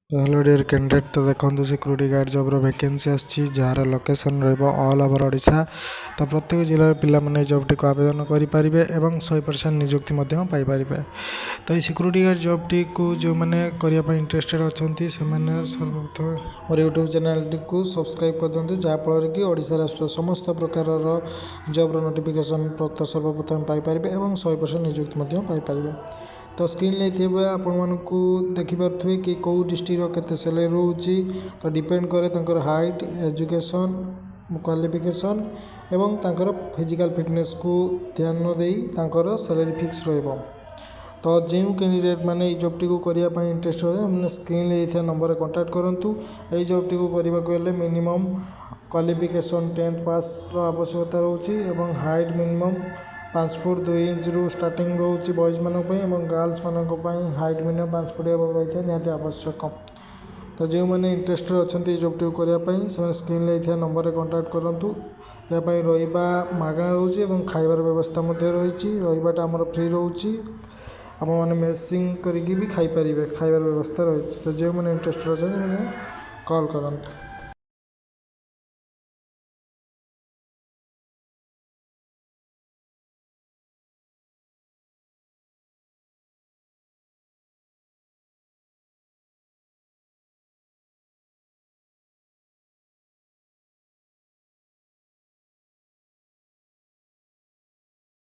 ତ hello dear candidate, ତ ଦେଖନ୍ତୁ, ସିକ୍ୟୁରିଟି ଗାର୍ଡ଼ ଜବ୍ର ଭ୍ୟାକେନ୍ସି ଆସିଛି, ଯାହାର ଲୋକେସନ୍ ରହିବ ଅଲ୍ ଓଭର୍ ଓଡ଼ିଶା। ତ ପ୍ରତ୍ୟେକ ଜିଲ୍ଲାର ପିଲାମାନେ ଏଇ ଜବ୍ଟିକୁ ଆବେଦନ କରିପାରିବେ ଏବଂ 100% ନିଯୁକ୍ତି ମଧ୍ୟ ପାଇପାରିବେ। ତ ଏଇ ସିକ୍ୟୁରିଟି ଗାର୍ଡ଼ ଜବ୍ଟିକୁ ଯେଉଁମାନେ କରିବା ପାଇଁ ଇଣ୍ଟରେଷ୍ଟେଡ଼୍ ଅଛନ୍ତି, ସେମାନେ ସର୍ବପ୍ରଥମେ ମୋର ୟୁଟ୍ୟୁବ୍ ଚ୍ୟାନେଲ୍ଟିକୁ ସବସ୍କ୍ରାଇବ୍ କରିଦିଅନ୍ତୁ, ଯାହାଫଳରେ କି ଓଡ଼ିଶାରେ ଆସୁଥିବା ସମସ୍ତ ପ୍ରକାରର ଜବ୍ର ନୋଟିଫିକେସନ୍ ସର୍ବପ୍ରଥମେ ପାଇପାରିବେ ଏବଂ 100% ନିଯୁକ୍ତି ମଧ୍ୟ ପାଇପାରିବେ। ତ ସ୍କ୍ରିନ୍ରେ ଥିବା ଆପଣମାନଙ୍କୁ ଦେଖିପାରୁଥିବେ କି କେଉଁ ଡିଷ୍ଟ୍ରିକ୍ଟର କେତେ ସାଲେରୀ ରହୁଛି। ତ ଡିପେଣ୍ଡ କରେ ତାଙ୍କର ହାଇଟ୍, ଏଜୁକେସନ୍ କ୍ୱାଲିଫିକେସନ୍ ଏବଂ ତାଙ୍କର ଫିଜିକାଲ୍ ଫିଟନେସ୍କୁ ଧ୍ୟାନ ଦେଇ ତାଙ୍କର ସାଲେରୀ ଫିକ୍ସ ରହିବ। ତ ଯେଉଁ କ୍ୟାଣ୍ଡିଡେଟ୍ ମାନେ ଏଇ ଜବ୍ଟିକୁ କରିବା ପାଇଁ ଇଣ୍ଟରେଷ୍ଟ ରହିବେ, ମାନେ ସ୍କ୍ରିନ୍ରେ ଦେଇଥିବା ନମ୍ବରରେ କଣ୍ଟାକ୍ଟ କରନ୍ତୁ। ଏଇ ଜବ୍ଟିକୁ କରିବାକୁ ହେଲେ ମିନିମମ୍ କ୍ୱାଲିଫିକେସନ୍ 10th ପାସ୍ର ଆବଶ୍ୟକତା ରହୁଛି ଏବଂ ହାଇଟ୍ ମିନିମମ୍ 5 ଫୁଟ 2 ଇଞ୍ଚରୁ ଷ୍ଟାର୍ଟିଂ ରହୁଛି ବଏଜ୍ମାନଙ୍କ ପାଇଁ ଏବଂ ଗାର୍ଲସମାନଙ୍କ ପାଇଁ ହାଇଟ୍ ମିନିମମ୍ 5 ଫୁଟ ଏବଭ୍ ରହିଥିବା ନିହାତି ଆବଶ୍ୟକ। ତ ଯେଉଁମାନେ ଇଣ୍ଟରେଷ୍ଟେଡ଼୍ ଅଛନ୍ତି ଏଇ ଜବ୍ଟିକୁ କରିବା ପାଇଁ, ସେମାନେ ସ୍କ୍ରିନ୍ରେ ଦେଇଥିବା ନମ୍ବରରେ କଣ୍ଟାକ୍ଟ କରନ୍ତୁ। ଏହା ପାଇଁ ରହିବା ମାଗଣା ରହୁଛି ଏବଂ ଖାଇବାର ବ୍ୟବସ୍ଥା ମଧ୍ୟ ରହିଛି। ରହିବାଟା ଆମର ଫ୍ରି ରହୁଛି। ଆପଣମାନେ ମେସିଂ କରିକି ବି ଖାଇପାରିବେ, ଖାଇବାର ବ୍ୟବସ୍ଥା ରହିଛି। ତ ଯେଉଁମାନେ ଇଣ୍ଟରେଷ୍ଟେଡ଼୍ ଅଛନ୍ତି, ସେମାନେ କଲ୍ କରନ୍ତୁ।